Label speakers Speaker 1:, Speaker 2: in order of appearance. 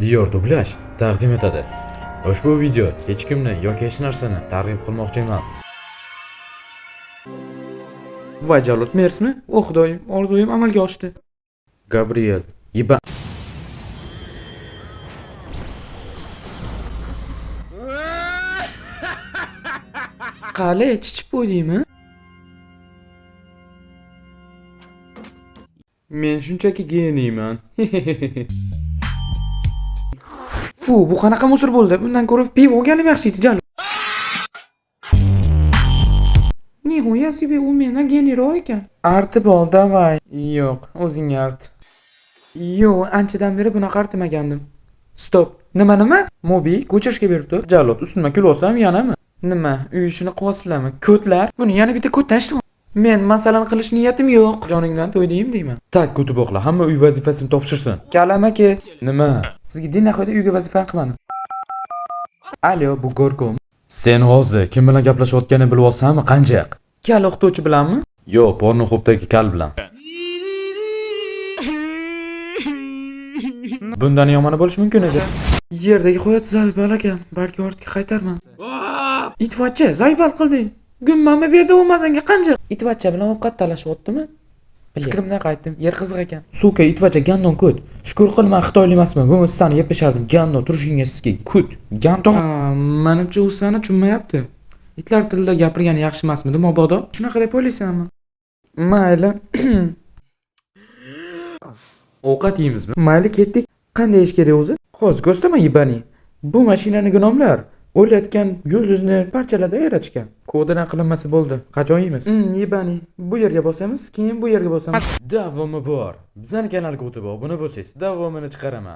Speaker 1: Diyor dublyaj taqdim etadi. Ushbu video hech kimni yoki hech narsani targ'ib qilmoqchi emas.
Speaker 2: Voy jalot Mersmi? O xudoyim, orzuyim amalga oshdi.
Speaker 1: Gabriel, yiba
Speaker 2: Qali, chichib qo'ydingmi? Men shunchaki geniyman. Fu, bu qanaqa musor bo'ldi? Bundan ko'ra pivo olganim yaxshi edi, jalot. Nihoya себе u mendan geniyroq ekan. Artib ol, davay. Yo'q, o'zing art. Yo'q, anchadan beri bunaqa artmagandim. Stop. Nima nima? Mobi ko'chirishga berib tur. Jalot, ustimdan kulolsam yanami? Nima, uy ishini qilyapsizlarmi? Ko'tlar. Buni yana bitta ko'tdan eshitib. Men masalan qilish niyatim yo'q. Joningdan to'ydiyim deyman.
Speaker 1: Tak ko'tiboqlar hamma uy vazifasini topshirsin.
Speaker 2: Kalama ke.
Speaker 1: Nima?
Speaker 2: Sizga din nihoyat uyga vazifani qilmadim. Alo, bu Gorkom.
Speaker 1: Sen hozir kim bilan gaplashayotganini bilib olsanmi qanjiq?
Speaker 2: Kal o'qituvchi bilanmi?
Speaker 1: Yo'q, Pornhubdagi kal bilan.
Speaker 2: Bundan yomoni bo'lishi mumkin edi. Yerdagi hayot zalbal ekan, balki ortga qaytarman. Itvachcha, zaybal qilding. Gummami bu yerda bo'lmasanga qanjiq. Itvachcha bilan ovqat talashyaptimi? Fikrimdan qaytdim. Yer qiziq ekan. Suka, itvachcha gandon ko't. Shukur qil, men xitoyli emasman. Bo'lmasa seni yeb pishardim. Gandon turishingga sizga ko't. Gandon. Menimcha u seni tushunmayapti. Itlar tilida gapirgani yaxshi emasmidi, mabodo? Shunaqa deb o'ylaysanmi? Mayli.
Speaker 1: Ovqat yeymizmi?
Speaker 2: Mayli ketdik. Qanday ish kerak o'zi? Hozir ko'rsaman yibani. Bu mashinani gnomlar o'layotgan yulduzni parchalarda yaratishgan. Kodini qilinmasa bo'ldi. Qachon yeymiz? Yibani. Bu yerga bosamiz, keyin bu yerga bosamiz.
Speaker 1: Davomi bor. Bizning kanalga o'tib obuna bo'lsangiz, davomini chiqaraman.